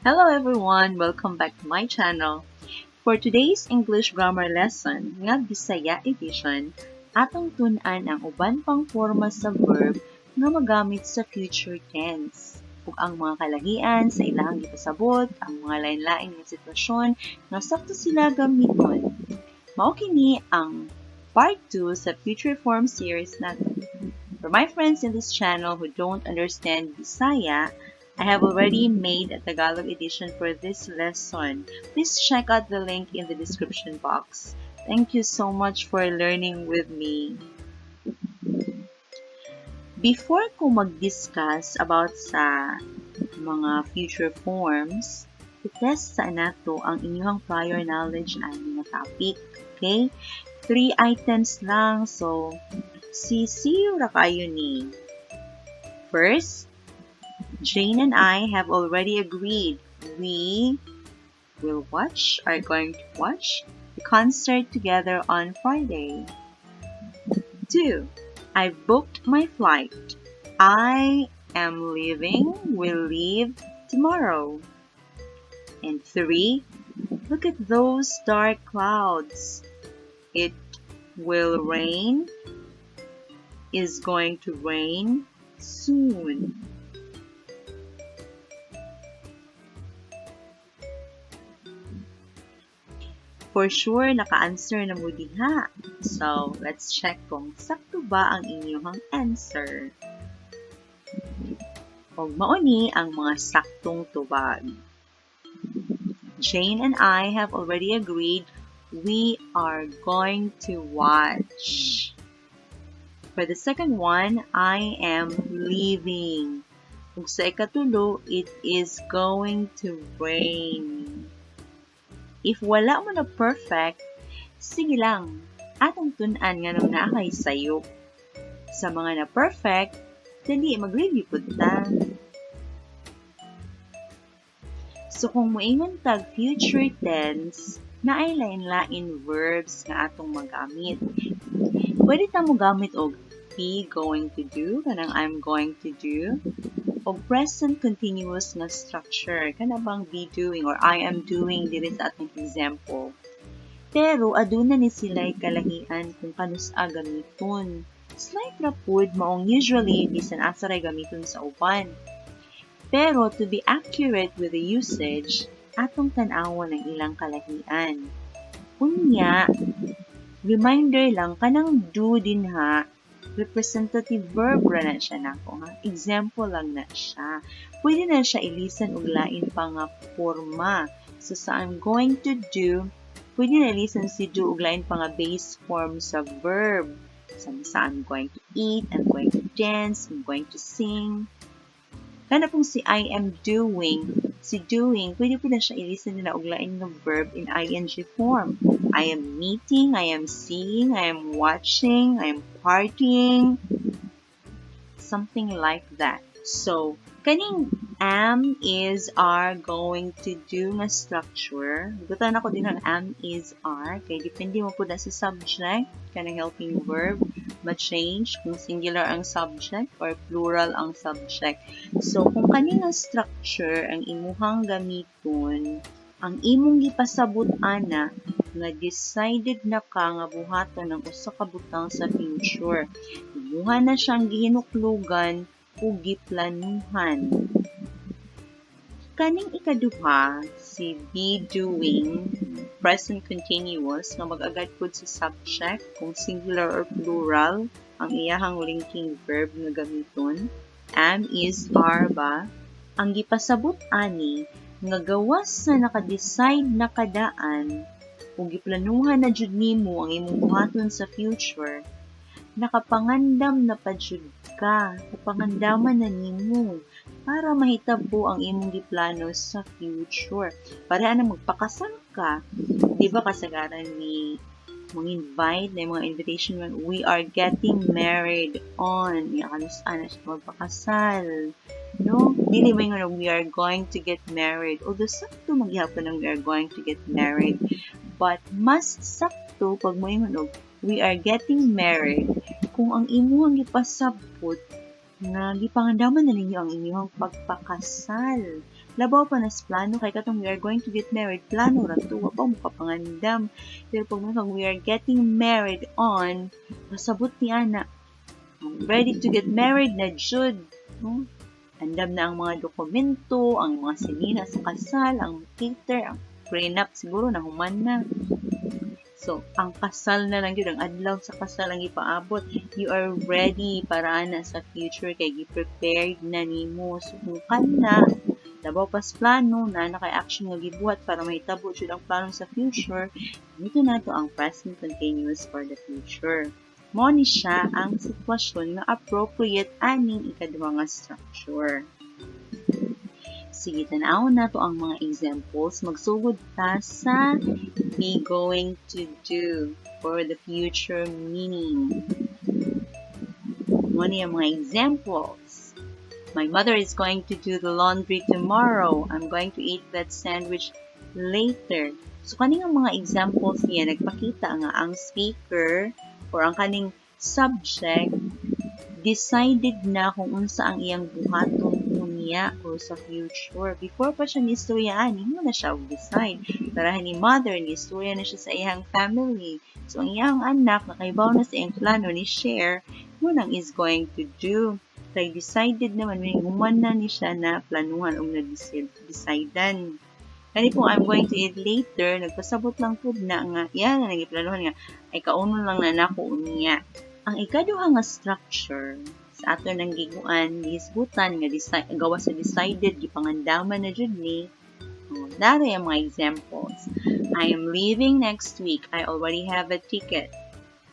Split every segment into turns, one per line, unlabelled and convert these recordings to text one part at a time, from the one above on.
Hello everyone! Welcome back to my channel. For today's English grammar lesson, nga Bisaya edition, atong tun-an ang uban pang forma sa verb nga magamit sa future tense ug ang mga kalahian sa ilang gipasabot, ang mga lain-lain nga sitwasyon nga sakto sila gamiton. Mao kini ang part 2 sa future form series nato. For my friends in this channel who don't understand Bisaya, I have already made a Tagalog edition for this lesson. Please check out the link in the description box. Thank you so much for learning with me. Before ko mag-discuss about sa mga future forms, i-test sa nato ang inyong prior knowledge ani nga topic. Okay? Three items lang. So, sisiw ra kayo ni. First, Jane and I have already agreed we will watch, are going to watch the concert together on Friday. Two, I booked my flight. I am leaving, will leave tomorrow. And three, look at those dark clouds. It will rain, is going to rain soon. For sure, naka-answer na mo diha. So, let's check kung sakto ba ang inyong answer. Og mao ni ang mga saktong tubag. Jane and I have already agreed we are going to watch. For the second one, I am leaving. Ug sa ikatulo, it is going to rain. If wala mo na perfect, sige lang. Atong tun-an nganong naa kay sayop. Sa mga na perfect, dali mag-review pud ta. So kung moingon tag future tense, naay lain-lain verbs nga atong magamit. Pwede ta mogamit og be going to do, kanang I'm going to do, og present continuous nga structure, kana bang be doing or I am doing diri sa atong example. Pero aduna ni sila'y kalahian kung kanus-a gamiton. Slight ra pud, maong usually bisan asa ray gamiton sa uban. Pero to be accurate with the usage, atong tan-awon ang ilang kalahian. Unya, reminder lang, kanang do dinha, representative verb ra na siya nako ha. Example lang na siya. Pwede na siya ilisan og lain pa nga forma. So sa I'm going to do, pwede na ilisan si do og lain pa nga base form sa verb. Sa I'm going to eat, I'm going to dance, I'm going to sing. Kana pong si I am doing, si doing, pwede po na siya ilisan nila og lain nga verb in ing form. I am meeting, I am seeing, I am watching, I am partying, something like that. So, kaning am, is, are, going to do nga structure, gutan ako din ang am, is, are, kay depende mo po na sa subject, kanang helping verb, ma-change kung singular ang subject or plural ang subject. So, kung kani nga structure ang imuhang gamiton, ang imong gipasabot ana nga decided na ka nga buhaton ang usa ka butang sa future. Imuha na siyang gihinuklugan ug giplanuhan. Kaning ikaduha, si be doing, present continuous, nga mag-agad pud sa subject kung singular or plural ang iyahang linking verb nga gamiton, am, is, are ba, ang gipasabot ani nga gawas sa naka-decide na kadaan ug giplanuhan na jud nimo ang imong buhaton sa future, nakapangandam na pa jud ka, napangandaman na nimo para mahitabo ang imong giplano sa future. Para ana magpakasal ka, di ba kasagaran ni mag-invite na mga invitation when we are getting married on, ya kanus ana siya magpakasal, no? Dili man nga we are going to get married, although sakto maghihapon ang we are going to get married, but mas sakto pag moingon og we are getting married kung ang imuhang gipasabot nga gipangandaman na ninyo ang inyong pagpakasal. Labaw pa na sa plano kay katong "we are going to get married," plano ra to, wa pa mo kapangandam. Pero pag mo "we are getting married on," pasabot ni ana, ready to get married na jud. No? Andam na ang mga dokumento, ang mga sinina sa kasal, ang cater, ang prenup siguro na human na. So, ang kasal na lang yun, ang adlaw sa kasal ang ipaabot. You are ready para ana sa future kay gi-prepared na nimo. So, kung kana, labaw pas plano na na kay action nga gibuhat para mahitabo jud ang plano sa future, dito nato ang present continuous for the future. Mao ni siya ang sitwasyon nga appropriate aning ikaduha nga structure. Sige, tan-awon nato ang mga examples. Magsugod ta sa be going to do for the future meaning. Mao ni ang mga examples. My mother is going to do the laundry tomorrow. I'm going to eat that sandwich later. So, kaning ang mga examples niya, nagpakita nga ang speaker or ang kaning subject decided na kung unsa ang iyang buhaton unya or sa future. Before pa siya niistorya ani, mo na siya og decide. Para ni mother, niistorya na siya sa iyang family. So, ang iyang anak, nakaibaw na sa iyang plano ni share, mo nang is going to do. Kay decided naman, meaning human na ni siya na planuhan o na-decidean. Kani kung "I'm going to eat later," nagpasabot lang pud na nga, yan na nagiplanuhan nga, ay kaunon lang na nako unya. Ang ikaduha nga structure sa ato nang giguan, gihisgutan nga decide, gawa sa decided, gipangandaman na jud ni. Oh, dari ang mga examples. I am leaving next week. I already have a ticket.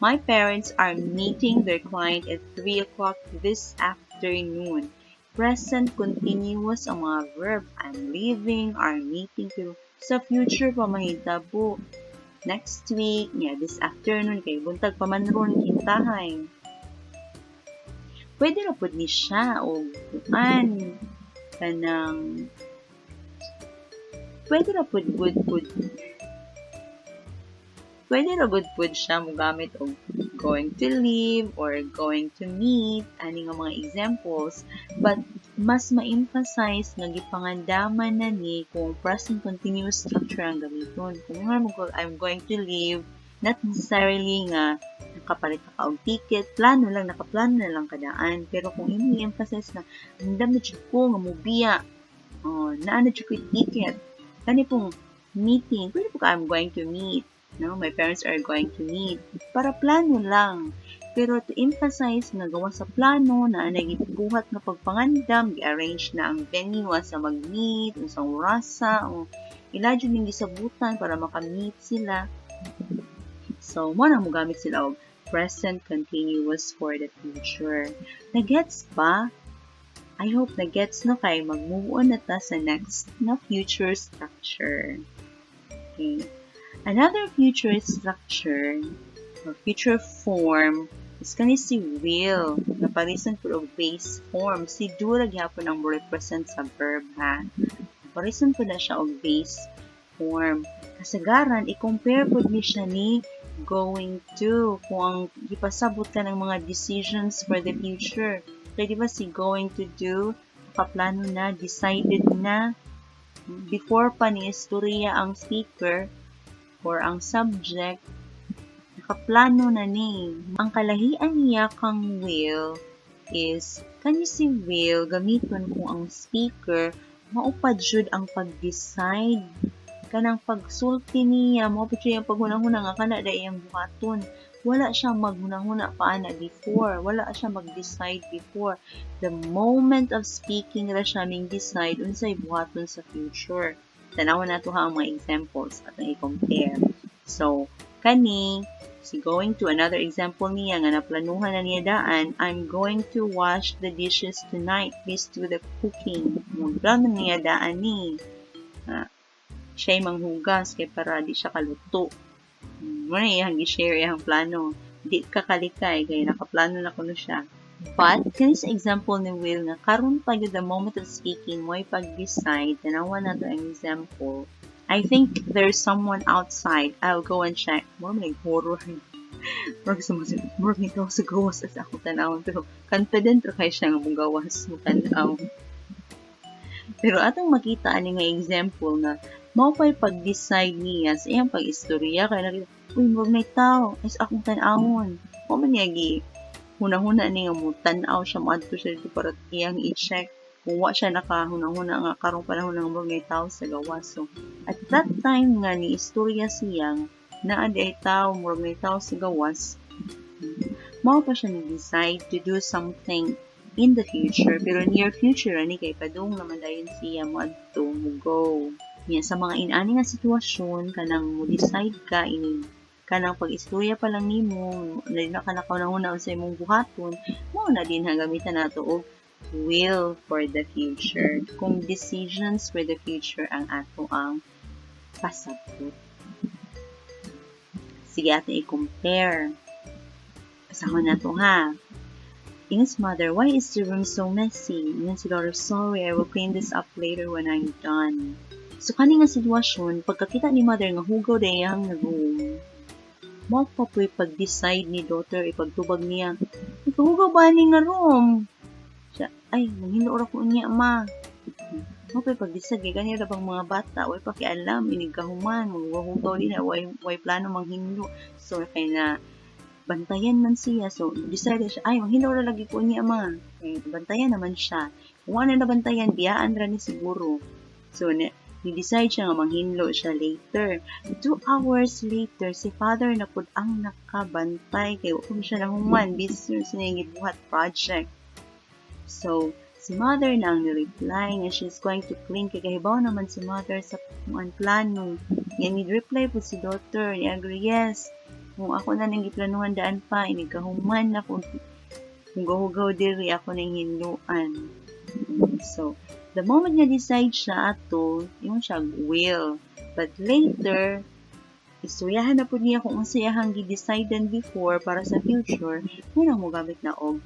My parents are meeting their client at 3 o'clock this afternoon. Present continuous ang mga verb. I'm leaving, are meeting, pero sa future pa mahitabo. Next week, yeah, this afternoon, kay buntag pa man ron kintahay. Pwede ra pud ni siya og kuan kanang pwede ra pud good pud, pwede ra gud pud siya mogamit og going to leave or going to meet ani nga mga examples, but mas ma-emphasize nga gipangandaman na ni kung present continuous structure ang gamiton. Kung mo "I'm going to leave," not necessarily nga nakapalit na ka og ticket, plano lang, nakaplano na lang kadaan. Pero kung imong i-emphasize na andam na jud ko nga mobiya, oh, naa na jud ko ticket. Kani pong meeting, pwede po ka "I'm going to meet." No, my parents are going to meet. Para plano lang. Pero to emphasize nga gawa sa plano na nagibuhat nga pagpangandam, gi-arrange na ang venue sa mag-meet, unsang orasa, o ila jud ning gisabutan para maka-meet sila. So, mo na mogamit sila og present continuous for the future. Nagets ba? I hope nagets no kay mag-move on na ta sa next na future structure. Okay. Another future structure or future form is kani si will. Naparisan po og base form. Si do ra gyapon ang represent sa verb ha. Naparisan po na siya og base form. Kasagaran, i-compare pod ni siya ni going to kung ang gipasabot ka ng mga decisions for the future. Kaya di ba si going to do, nakaplano na, decided na, before pa ni istorya ang speaker or ang subject, nakaplano na ni. Ang kalahian niya kang will is, kani si will, gamiton kung ang speaker, mao pa jud ang pag-decide kanang pagsulti niya, mao pa jud ang paghunahuna nga kana dai iyang buhaton. Wala siya maghunahuna pa ana before, wala siya mag-decide before. The moment of speaking ra siya ming decide unsay buhaton sa future. Tan-awon nato ha ang mga examples at i-compare. So, kani si going to, another example niya nga naplanuhan na niya daan, "I'm going to wash the dishes tonight. Please do the cooking." Plano niya daan ni. Siya'y manghugas kay para di siya kaluto. Mo na iyang gi-share iyang plano. Di ka kalikay kay nakaplano na kuno siya. But kani sa example ni will nga karon pa gyud, the moment of speaking mo'y pag-decide, tanawa nato ang example. "I think there's someone outside. I'll go and check." Mo man horror. Murag sa murag nito sa gawas sa ako tanawon pero confident ra kay siya nga mogawas mo tan-aw. Pero atong makita ani nga example nga mao pa'y pag-decide niya sa iyang pag-istorya kay nakita, "Uy, murag nay tao, ay sa akong tan-awon." Mao man niya gi hunahuna ni nga mo tan-aw siya, moadto siya dito para iyang i-check kung wa siya nakahuna-huna nga karong panahon nga murag nay tao sa gawas. So, at that time nga ni istorya siya naa di ay tao, murag nay tao sa gawas, mao pa siya ni-decide to do something in the future, pero near future ani kay padung naman dayon siya moadto, mo go. Nya sa mga inani nga sitwasyon, kanang mo decide ka ini kanang pag-istorya pa lang nimo dili na ka nakahuna-huna unsa imong buhaton, mao na din ha gamitan nato og will for the future kung decisions for the future ang ato ang pasabot. Sige, ato i-compare. Basahon nato ha. Ingon si mother, "Why is the room so messy?" Ingon si daughter, "Sorry, I will clean this up later when I'm done." So, kani nga sitwasyon, pagkakita ni mother nga hugaw day ang room, mao pa po'y pag-decide ni daughter, ipagtubag niya, "Nagkahugaw ba ni nga room?" Siya, "Ay, manghilo ra ko unya, ma." Mao pa'y pag-decide, kay kani ra bang mga bata, way pakialam, inig kahuman, maghugaw din na, way plano manghinlo. So, kay na, bantayan man siya. So, decide siya, "Ay, manghilo ra lagi ko niya, ma." Eh, bantayan naman siya. Kung wala na nabantayan, biyaan ra ni siguro. So, ni-decide siya nga manghinlo siya later. 2 hours later, si father na pud ang nakabantay kay wa siya nahuman. Busy siya nga gibuhat project. So, si mother na ang ni-reply nga she's going to clean kay kahibaw naman si mother sa kuan plano. Nga ni-reply po si daughter, ni-agree, "Yes. Kung ako na nang giplanuhan daan pa, inig kahuman na kung hugaw-hugaw diri, ako nang hinluan." So, the moment nga decide siya ato, yung siya will. But later, istoryahan na po niya kung unsa iyahang gi-decide before para sa future, muna mo gamit na og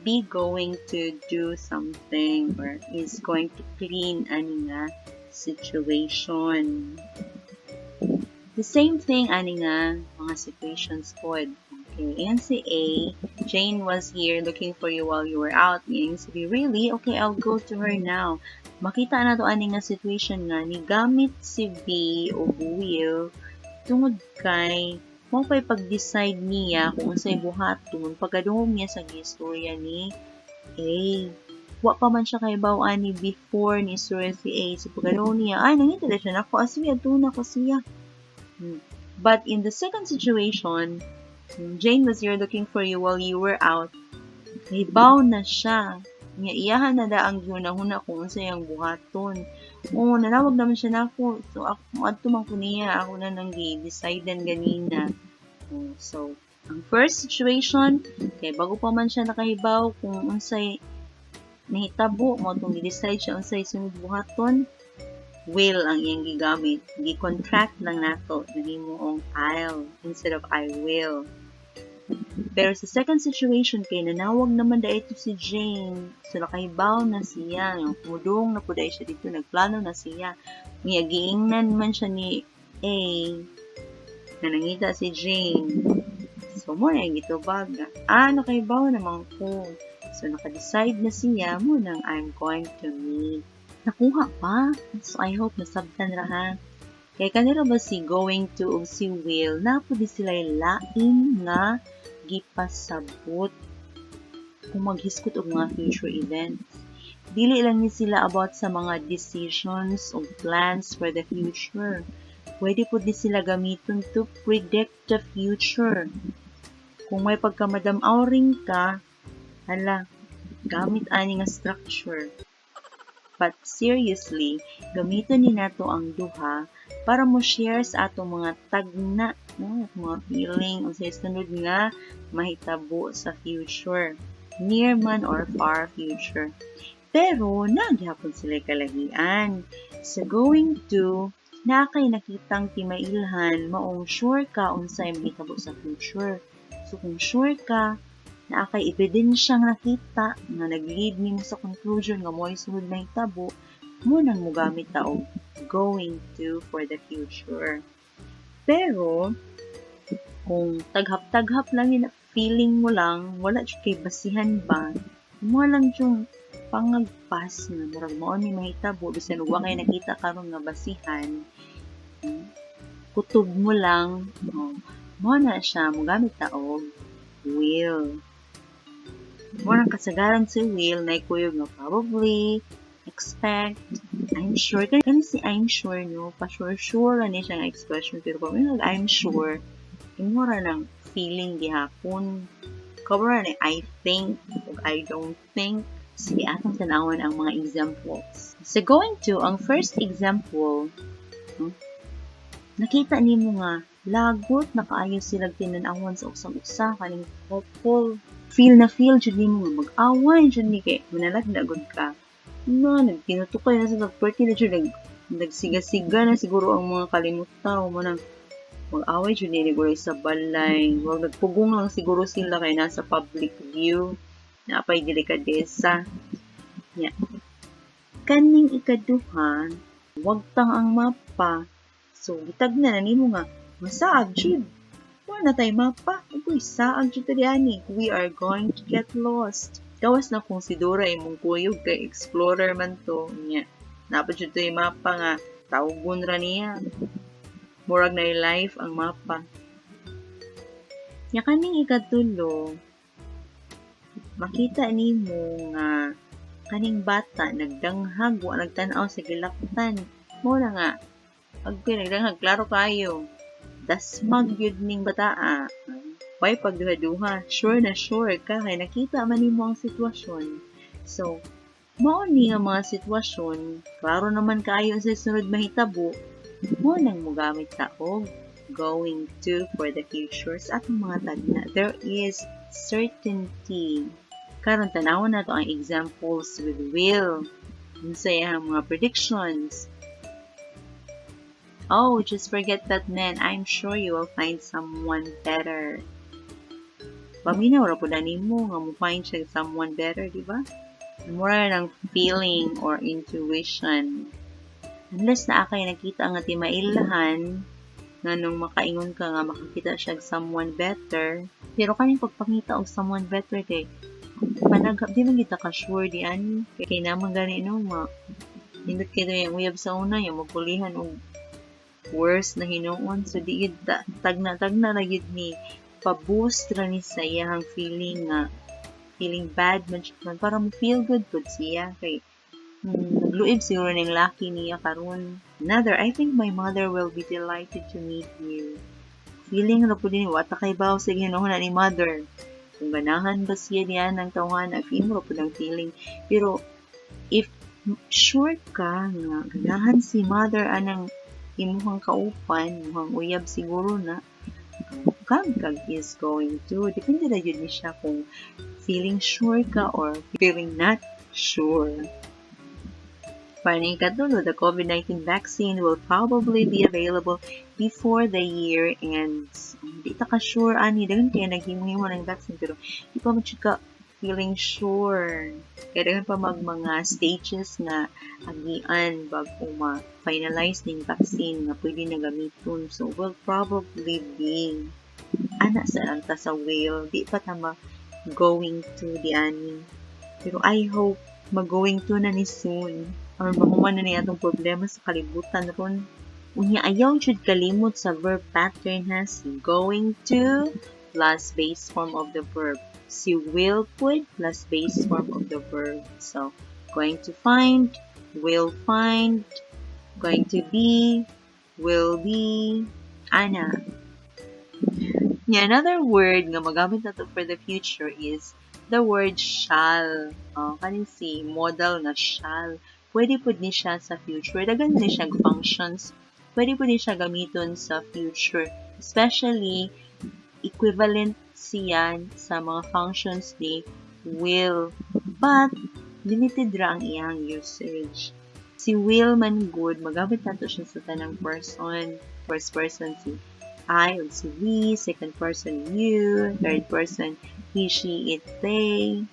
be going to do something or is going to clean ani nga situation. The same thing ani nga mga situations pod. Okay, and si A, "Jane was here looking for you while you were out." Meaning si B, "Really? Okay, I'll go to her now." Makita na to ani nga situation nga ni gamit si B og will tungod kay mao pa'y pag-decide niya kung unsay buhaton pagkadungog niya sa giistorya ni A. Wa pa man siya kahibaw ani before ni istorya si A. So pagkadungog niya, ay, nangita na siya nako, asi adto na ko siya. But in the second situation, "Jane was here looking for you while you were out." Kahibaw na siya. Nga iyahan na da ang gihuna-huna kung unsa iyang buhaton. Oo, nanawag naman siya nako. So, ako, moadto man ko niya. Ako na nang gi-decide ganina. Oh, so, ang first situation, kay bago pa man siya nakahibaw kung unsay nahitabo, mo tong gi-decide siya unsay sunod buhaton, will ang iyang gigamit. Gi-contract lang nato, nahimo I'll instead of I will. Pero sa second situation, kay nanawag naman da ito si Jane. So nakahibaw na siya. Mudung na po dahil siya dito. Nagplano na siya. Nga giingnan man siya ni A na nangita si Jane. So mo na yung gitubag. "Ah, nakahibaw naman ko." So naka-decide na siya mo nang I'm going to meet. Nakuha pa. So I hope nasabtan ra ha. Kay kanila ba si going to ug si will na pud sila lain nga gipasabot kung maghisgot og mga future events. Dili lang ni sila about sa mga decisions o plans for the future. Pwede pud ni sila gamiton to predict the future. Kung may pagkamadam-awring ka, hala, gamit ani nga structure. But seriously, gamiton ni nato ang duha para mo share sa atong mga tagna, no, at mga feeling unsay sunod nga mahitabo sa future, near man or far future. Pero nagyapon sila kalahian. Sa going to, naa kay nakitang timailhan maong sure ka unsay mahitabo sa future. So kung sure ka, naa kay ebidensyang nakita nga nag-lead nimo sa conclusion nga mo'y sunod mahitabo, mo nang mogamit ta og going to for the future. Pero kung taghap-taghap lang yun, feeling mo lang, wala jud kay basihan ba, mo lang yung Pangagpas nga murag mao ni mahitabo bisan wa kay nakita karon nga basihan, kutob mo lang, oh, mao na siya, mogamit ta og will. Mao nang kasagaran si will na kuyog nga probably, expect, I'm sure. Kani si I'm sure, no? Pa sure sure ni siya nga expression, pero pag I'm sure, imo ra nang feeling gihapon. Cover ni I think ug I don't think. Sige, atong tanawon ang mga examples. So going to ang first example, no? Nakita nimo nga lagot na kaayo sila tinan-awan sa usang-usa kaning couple. Feel na feel jud nimo nga mag-away jud ni kay manalagna gud ka. Na nagtinutukay na sa nagperti na jud, nagsiga-siga na siguro ang mga kalimutan mo nang mag-away jud ni siguro sa balay. Wag nagpugong lang siguro sila kay nasa public view. Napay delikadesa. Yeah. Kaning ikaduha, wagtang ang mapa. So, gitagna na nimo nga masaag jud. Wa na tay mapa. Uy, saag jud ta diani. We are going to get lost. Gawas na kung si Dora imong kuyog kay explorer man to. Nya. Naa pa jud to'y mapa nga tawgon ra niya. Murag na life ang mapa. Nya kaning ikatulo, makita nimo nga kaning bata nagdanghag, wa nagtan-aw sa gilaktan. Mao na nga pag nagdanghag, klaro kayo. Dasmag gyud ning bataa. Way pagduha-duha, sure na sure ka kay nakita man nimo ang sitwasyon. So, mao ni ang mga sitwasyon, klaro naman kaayo sa sunod mahitabo, mao nang mogamit ta og going to for the future sa atong mga tagna. There is certainty. Karon, tanawon nato ang examples with will. Unsa ang mga predictions? "Oh, just forget that man. I'm sure you will find someone better." Paminaw ra pud nimo nga mo find siya someone better, di ba? Mura ng feeling or intuition. Unless naa kay nakita nga timailhan nga nung makaingon ka nga makakita siya someone better. Pero kaning pagpangita og someone better kay panaghap, di man kita ka sure di ani. Kay naman gani, no, ma nindot kay yung uyab sa una, yung magpulihan og worse na hinuon. So di gid tagna-tagna na gid ni, pa-boost ra ni sa iyang feeling nga feeling bad man siya para mo feel good pud siya kay nagluib siguro ning laki niya karon. Another, "I think my mother will be delighted to meet you." Feeling ra pud ni, wa ta kaybaw sa ginuhuna ni mother. Kung ganahan ba siya niya ng tawhana, feel mo ra pud ang feeling. Pero if sure ka nga ganahan si mother anang imuhang kaupan, imuhang uyab siguro na, gamit kag is going to. Depende na yun ni siya kung feeling sure ka or feeling not sure. Paning ikatulo, "The COVID-19 vaccine will probably be available before the year ends." Di ta ka sure ani, daghan kaya naghimo-himo ng vaccine pero di pa man ka feeling sure. Kaya daghan pa mag mga stages nga agian bago ma-finalize ning vaccine nga pwede na gamiton. So, will probably be. Ana sa lang ta sa will. Di pa ta ma going to di ani. Pero I hope mag-going to na ni soon or mahuman na ni atong problema sa kalibutan ron. Unya, ayaw jud kalimot sa verb pattern has going to plus base form of the verb. Si will pud plus base form of the verb. So, going to find, will find, going to be, will be, ana. Yeah, another word nga magamit nato for the future is the word shall. Oh, kaning si modal nga shall. Pwede pud ni siya sa future. Daghan ni siya functions. Pwede pud ni siya gamiton sa future. Especially, equivalent siya sa mga functions ni will. But, limited ra ang iyang usage. Si will man gud, magamit nato siya sa tanang person. First person si I o si we, second person you, third person he, she, it, they.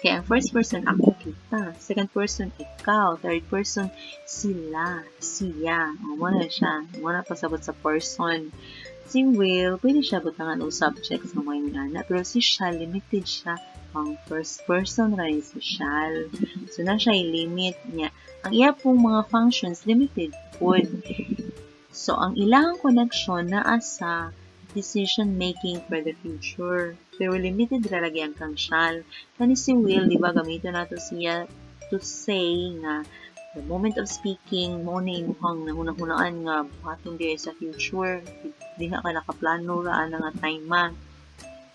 Kaya ang first person ako, kita, second person ikaw, third person sila, siya. O, mao na siya. Mao na pasabot sa person. Si will, pwede siya butangan og subject sa mga ingana. Pero si shall, limited siya. Pang first person ra ni si shall. So, naa siya limit niya. Ang iya pong mga functions, limited pod. So, ang ilang connection naa sa decision making for the future. Pero limited ra lagi ang kang shall. Kani si will, di ba, gamiton nato siya to say nga the moment of speaking, mao na imong nahuna-hunaan nga buhaton diay sa future. Diha ka nakaplano ra ana nga time ma.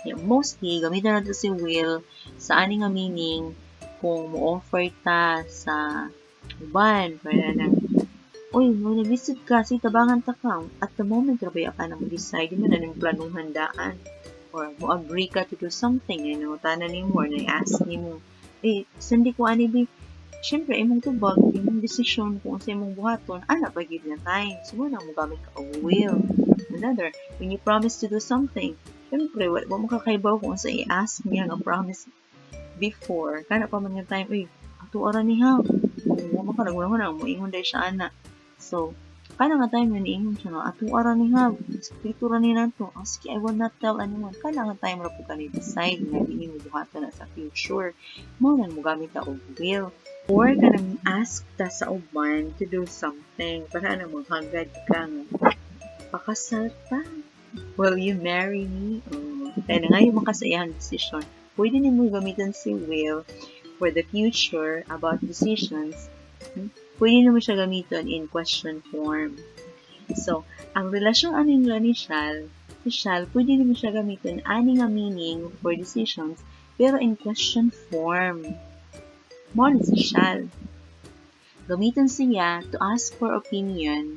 Yeah, mostly, gamiton nato si will sa ani nga meaning kung mo-offer ta sa uban, para nang, "Uy, mo nag-visit ka, sige, tabangan ta ka." At the moment, ra ba ka na mo-decide, di man na nang planuhan daan. Or mo agree ka to do something, nangutana nimo or na-ask nimo, "Eh, sandi ko ani bi." Siyempre, imong tubag, imong desisyon kung unsa imong buhaton, ana pa gyud nga time. So, mo na mo gamit ka og will. Another, when you promise to do something, siyempre, wa mo kakaibaw kung unsa i-ask niya nga promise before. Kana pa man nga time, "Uy, ato ara ni ha." Wa man ka nagunahuna, moingon dahil siya ana. So, kana nga time nga niingon siya nga, "Ato ara ni ha, sekreto ra ni nato. Ah, sige, I will not tell anyone." Kana nga time ra pud ka ni decide nga dili mo buhaton na sa future. Mao nang mogamit ta og will. Or kanang ask ta sa uban to do something para na manghagad ka nga, "Pakasal ta. Will you marry me?" Oh, kaya na nga yung makasayahang desisyon. Pwede nimo gamitin si will for the future about decisions. Pwede nimo siya gamiton in question form. So, ang relasyon ani nila ni shall, si shall, pwede nimo siya gamiton ani nga meaning for decisions, pero in question form. Mao ni si shall. Gamiton siya to ask for opinion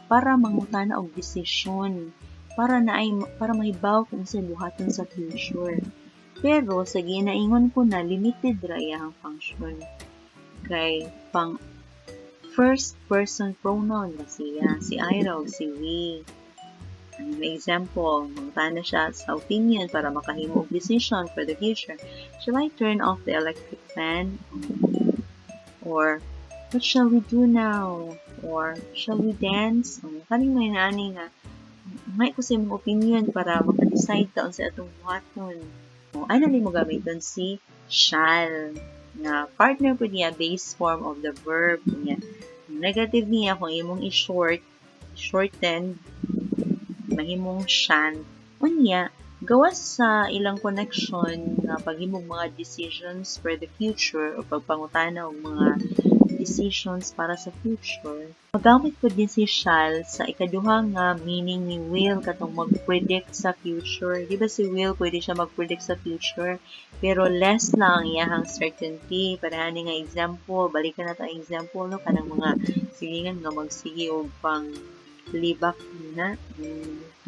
para mangutana og desisyon, para naay para mahibaw kung unsay buhaton sa future. Pero sa ginaingon ko na, limited ra iyang function. Kay pang first person pronoun ra siya, si I ra ug si we. Ang example, mangutana siya sa opinion para makahimo og decision for the future. "Shall I turn off the electric fan?" Or, "What shall we do now?" Or, "Shall we dance?" Kaning may naani nga, may ko sa imong opinion para maka-decide ta unsa atong buhaton. O, ana ni mo gamiton si shall nga partner pud niya, base form of the verb niya. Negative niya, kung imong i-short, shorten, mahimong shan't. Unya, gawas sa ilang connection nga paghimong mga decisions for the future o pagpangutana og mga decisions para sa future, magamit pud din si shall sa ikaduha nga meaning ni will, katong mag-predict sa future. Di ba si will, pwede siya mag-predict sa future, pero less lang ang iyahang certainty. Para ani nga example, balikan nato ang example, no, kanang mga silingan nga magsige og pang libak na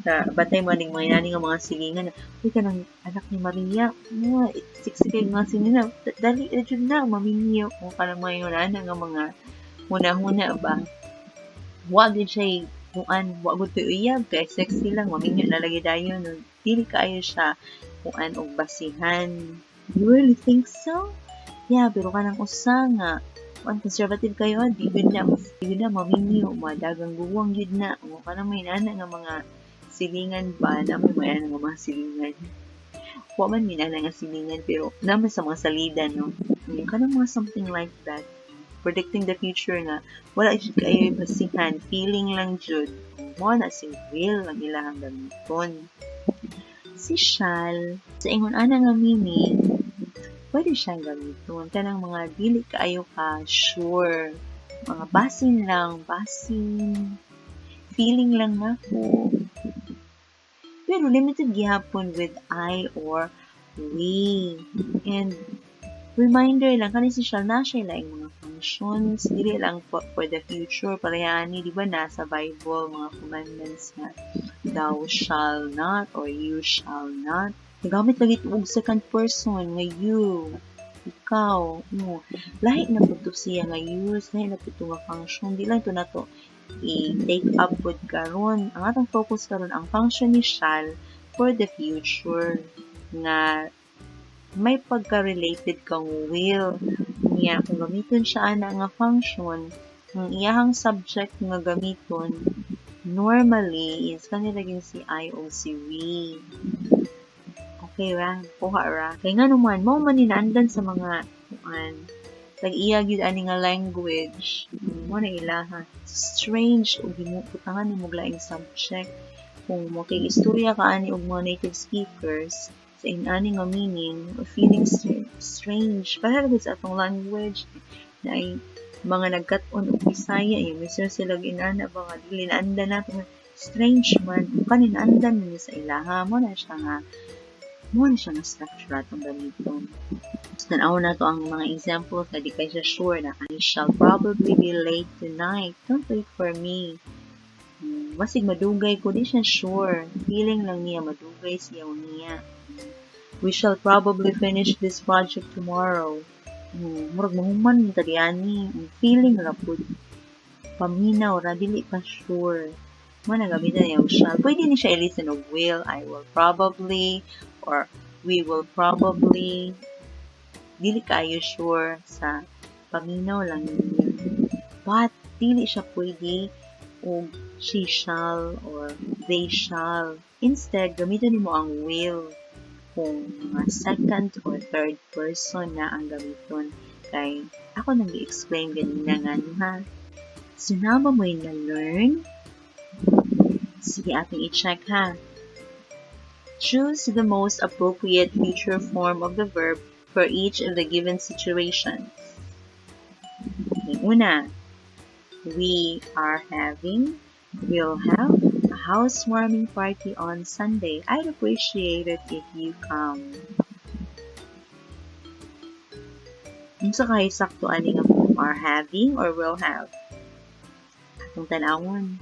sa batay mo ning mga inani nga mga silingan, "Uy, kanang anak ni Maria mo, sexy kay mga silingan, dali ra jud na maminyo." O kanang mga ingon nga mga huna-huna ba, wa gid siya kuan, wa gud to'y uyab kay sexy lang, maminyo na lagi dayon, no? Dili kaayo siya kuan og basihan. "You really think so?" Yeah, pero kanang usa nga kuan, conservative kayo, di gud na, di gud na maminyo, madagang guwang gyud na. O kanang may nana nga mga silingan ba na may mga nga mga silingan. Wa man may nana nga silingan, pero naman sa mga salida, no, yung kanang mga something like that, predicting the future nga wala jud kaayo basihan, feeling lang jud. Mao na si will ang ilahang gamiton. Si shall, sa ingon ana nga meaning, pwede siyang gamiton kanang mga dili kaayo ka sure, mga basin lang, basin feeling lang nako, pero limited gihapon with I or we. And reminder lang, kani si shall, naa siya laing mga functions, dili lang for the future. Pareha ni, di ba, nasa Bible, mga commandments nga, "Thou shall not" or "You shall not." Nagamit lagi og second person nga you, ikaw. No. Lahi na pud to siya nga use, lahi na pud to nga function. Di lang to nato i-take up pud karon. Ang atong focus karon, ang function ni shall for the future nga may pagka-related kang will. Niya, kung gamiton siya ana nga function, ang iyahang subject nga gamiton normally is kanila gyud si I o si we. Okay? Okay ra, kuha ra. Kay nga naman, mao man ni naandan sa mga kuan tag-iya gyud ani nga language. Mo na ilaha. Strange ug himo butangan nimo og laing subject. Kung makig-istorya ka ani og mga native speakers sa inani nga meaning, feeling strange. Para ra sa atong language na ay mga nagkat-on og Bisaya, eh, mismo sila inana ba nga dili naandan nato, strange man kanin naandan ni sa ilaha. Mo na siya nga structure atong gamiton. Tanaw na to ang mga example kay di kay siya sure na "I shall probably be late tonight. Don't wait for me." Basig madugay ko, di siya sure. Feeling lang niya madugay siya niya. "We shall probably finish this project tomorrow." Murag mahuman ta diani. Feeling ra pud. Paminaw ra, dili pa sure. Mo na gamitan niya og shall. Pwede ni siya i-listen og will. "I will probably" or "we will probably." Dili kaayo sure, sa paminaw lang niya. But dili siya pwede og she shall or they shall. Instead, gamiton nimo ang will kung mga second or third person na ang gamiton. Kay ako nang gi-explain ganina nga no ha. So, naa ba mo'y na-learn? Sige, ating i-check ha. Choose the most appropriate future form of the verb for each of the given situations. Okay, una, we are having, will have a housewarming party on Sunday. I'd appreciate it if you come. Unsa kay sakto ani nga form, are having or will have? Atong tan-awon.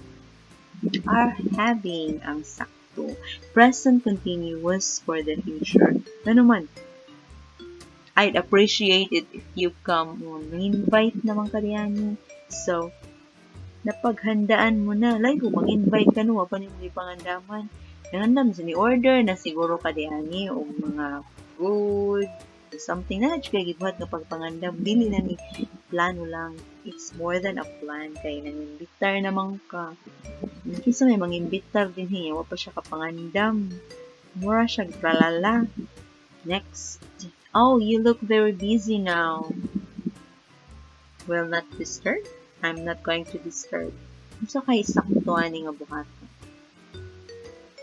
Are having ang sakto. Present continuous for the future. Ano man? "I'd appreciate it if you come." Oh, invite naman ka diyan. So, napaghandaan mo na. Like, kung mag-invite ka no, wa pa nimo ipangandaman. Nangandam sa ni order na siguro ka diani og mga food, something na kay gibuhat nga pagpangandam, dili na ni plano lang. It's more than a plan kay nangimbitar naman ka. Kinsa may mangimbitar din hiya wa pa siya kapangandam? Mura siya tralala. Next. "Oh, you look very busy now." Will not disturb? I'm not going to disturb. Unsa kay sakto ani nga buhaton?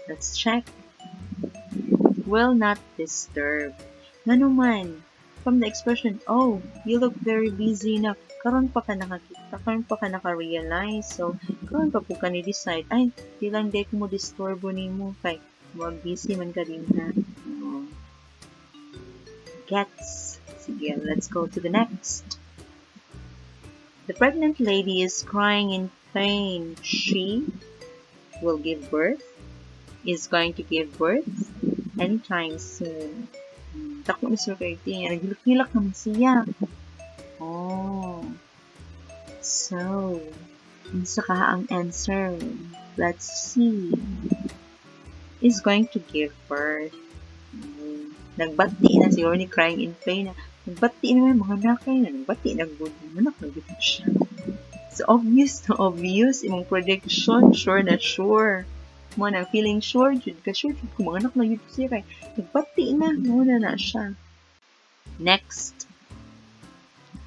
Let's check. Will not disturb. Ngano man, from the expression, "Oh, you look very busy na," karon pa ka nakakita, karon pa ka naka-realize. So, karon pa pud ka ni decide, ay, di lang di ko mo disturbo nimo kay mag busy man ka din ha. Oh. Gets. Sige, let's go to the next. The pregnant lady is crying in pain. She will give birth, is going to give birth anytime soon. Dako ni Sir kay. Naghilak-hilak naman siya. Oh. So, unsa ka ang answer? Let's see. Is going to give birth. Nagbati na siguro ni crying in pain na. Nagbati na may mga nakay na. Nagbati na good. Anak na gud siya. So, obvious na obvious. Imong prediction, sure na sure. Mo na feeling sure jud ka, sure jud kung mga anak na jud siya kay nagbati na mo na na siya. Next.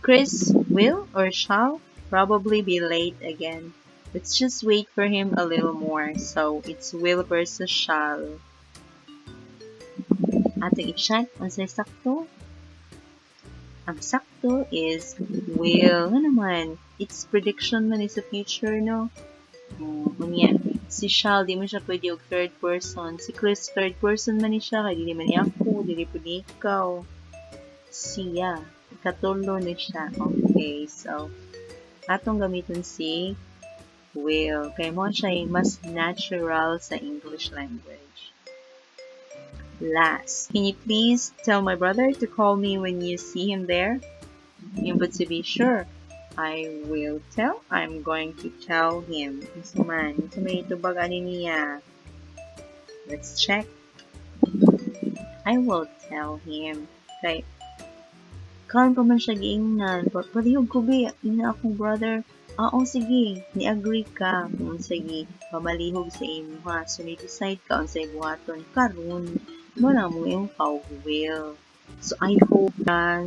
Chris will or shall probably be late again. Let's just wait for him a little more. So, it's will versus shall. Atong i-check unsay sakto. Ang sakto is will. Ano naman? It's prediction man is a future, no? Oh, unya, si shall, di mo siya pwede og third person. Si Chris, third person man ni siya, kay dili man ni ako, dili pud ni ikaw. Siya. Ikatulo ni siya. Okay, so, atong gamiton si will. Kay mo siya mas natural sa English language. Last, "Can you please tell my brother to call me when you see him there?" Yung but to be sure, I will tell. I'm going to tell him. Unsa man? Unsa may itubag ani niya? Let's check. I will tell him. Kay karon pa man siya giingnan. "Palihog ko be, ina akong brother." Oo, sige. Ni-agree ka kung sige, pamalihog sa imo ha. So, ni-decide ka unsay buhaton karon. Mao na moingon ka og will. So I hope na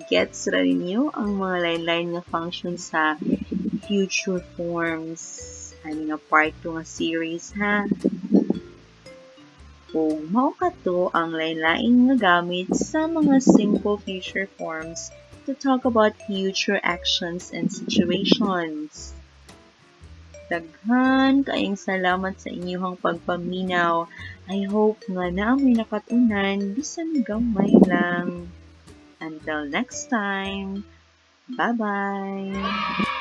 gets ra ninyo ang mga lain-lain nga function sa future forms ani nga part 2 nga series, ha. Ug mao kato ang lain-lain nga gamit sa mga simple future forms to talk about future actions and situations. Daghan kaayong salamat sa inyong pagpaminaw. I hope nga naa moy nakat-unan bisan gamay lang. Until next time, bye-bye!